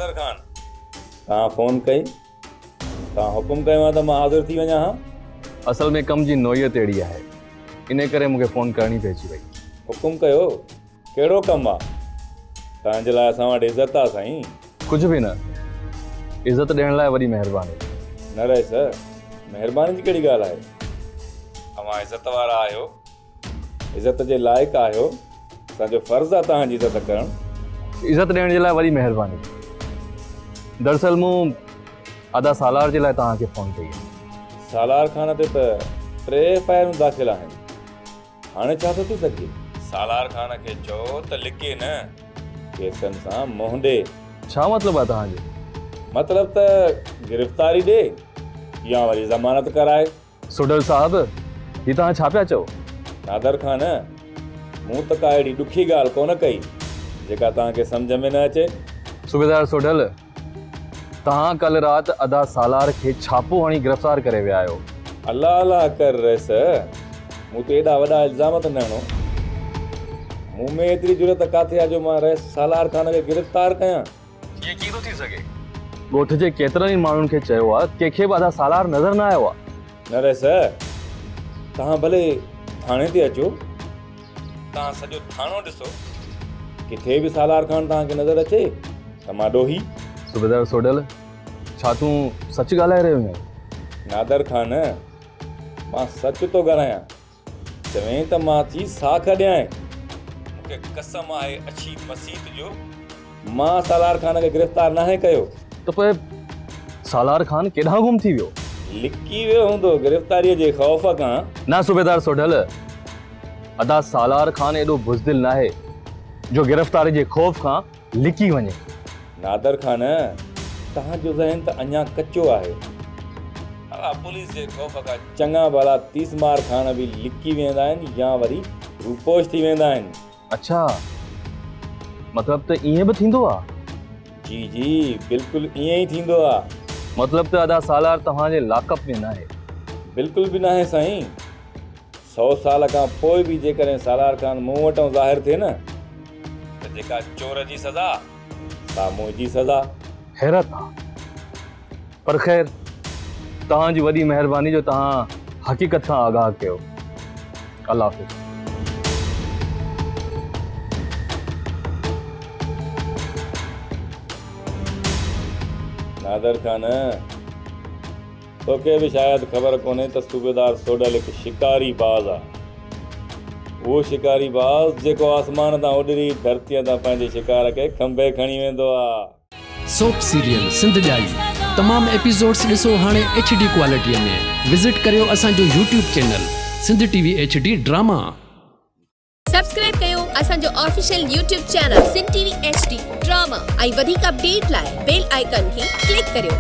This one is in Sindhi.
نادر خان. توهان فون ڪئي، توهان حڪم ڪيو ها ته مان حاضر ٿي وڃان ها. اصل ۾ ڪم جي نوعيت اهڙي آهي، انهي ڪري مون کي فون ڪرڻي پئجي وئي. حڪم ڪيو، ڪهڙو ڪم آ؟ توهان جي لاء اسان وٽ عزت آ سائين. ڪجهه به نه، عزت ڏيڻ لاء وڏي مهرباني. نه رئيس، مهرباني جي ڪهڙي ڳالهه آهي؟ اوهان عزت وارا آهيو. عزت جي لائق آهيو، اسان جو فرض آ توهان جي عزت ڪرڻ. عزت ڏيڻ جي لاء وڏي مهرباني. دراصل مون ادا سالار جي لاء توهان کي فون ڪئي آهي. سالار خان تي ته ٽي ايف I آرون داخل آهن، هاڻي ڇا ٿو ٿي سگهجي؟ سالار خان کي چئو ته لڪي نه، ڪيسن سان منهن ڏي. ڇا مطلب آهي توهان جو؟ مطلب ته گرفتاري ڏي يا وري ضمانت ڪرائي. سوڍل صاحب، هي توهان ڇا پيا چئو؟ نادر خان، مون ته ڪا اهڙي ڏکي ڳالهه ڪونه ڪئي، جيڪا توهان کي سمجهه ۾ نه اچي. صوبيدار سوڍل، توهان ڪلهه رات ادا سالار کي ڇاپو هڻي گرفتار ڪري ويا آهيو. الله الله ڪر رئيس، مون تي ايڏا وڏا الزام ته نه هڻو. مون ۾ ايتري جرئت ڪاٿي آهي جو مان رئيس سالار خان کي گرفتار ڪيان. ائين ڪيئن ٿو ٿي سگهي؟ ڳوٺ جي ڪيترن ئي ماڻهن کي چيو آ، ڪنهن کي به ادا سالار نظر نه آيو آ. نه رئيس، توهان ڀلي ٿاڻي تي اچو، توهان سڄو ٿاڻو ڏسو، ڪٿي به سالار خان توهان کي نظر اچي ته مان ڏوهي. صوبيدار سوڍل، ڇا تون سچ ڳالهائي رهيو آهين؟ نادر خان، مان سچ ٿو ڳالهايان. چوين ته مان اچي ساک ڏيانء. مون کي قسم آهي اڇي مسيت جو، مان سالار خان کي گرفتار ناهي ڪيو. ته پوء سالار خان ڪيڏانهن گم ٿي ويو؟ لڪي ويو هوندو گرفتاريء جي خوف کان. نه صوبيدار سوڍل، ادا سالار خان ايڏو بزدل ناهي جو گرفتاري جي خوف کان لڪي وڃي. نادر خان، توهان جو ذهن ته اڃا ڪچو آهي. الا پوليس جي خوف کان چڱا ڀلا تيس مار خان به لڪي ويندا آهن يا وري روپوش ٿي ويندا آهن. اڇا، مطلب ته ائين به ٿيندو آ؟ جي جي بلڪل ائين ئي ٿيندو آ. مطلب ته ادا سالار توهان جي لاڪ اپ ۾ ناهي. بلڪل به ناهي سائين. سئو سال کان پوء به جيڪڏهن سالار خان مون وٽئون ظاهر ٿئي نه ته جيڪا چور جي سزا سا منهنجي سزا. حيرت آ. پر خير توهان جي وڏي مهرباني جو توهان حقيقت کان آگاهه ڪيو. الله حافظ. نادر خان! توکي به شايد خبر ڪونهي ته صوبيدار سوڍل هڪ شڪاري باز آ. اهو شڪاري باز جيڪو آسمان تان اڏري ڌرتيء تان پنهنجي شڪار کي کنڀي کڻي ويندو آ. سوپ سيريل سنڌ ڄائي تمام ايپيسوڊس ڏسو هاڻي ايڇ ڊي ڪوالٽي ۾ وزٽ ڪريو اسان جو YouTube channel Sindh T V H D drama. Subscribe ڪيو اسان جو official YouTube channel Sindh T V H D drama ۽ وڌيڪ اپڊيٽ لاء بيل آئيڪان کي ڪلڪ ڪريو.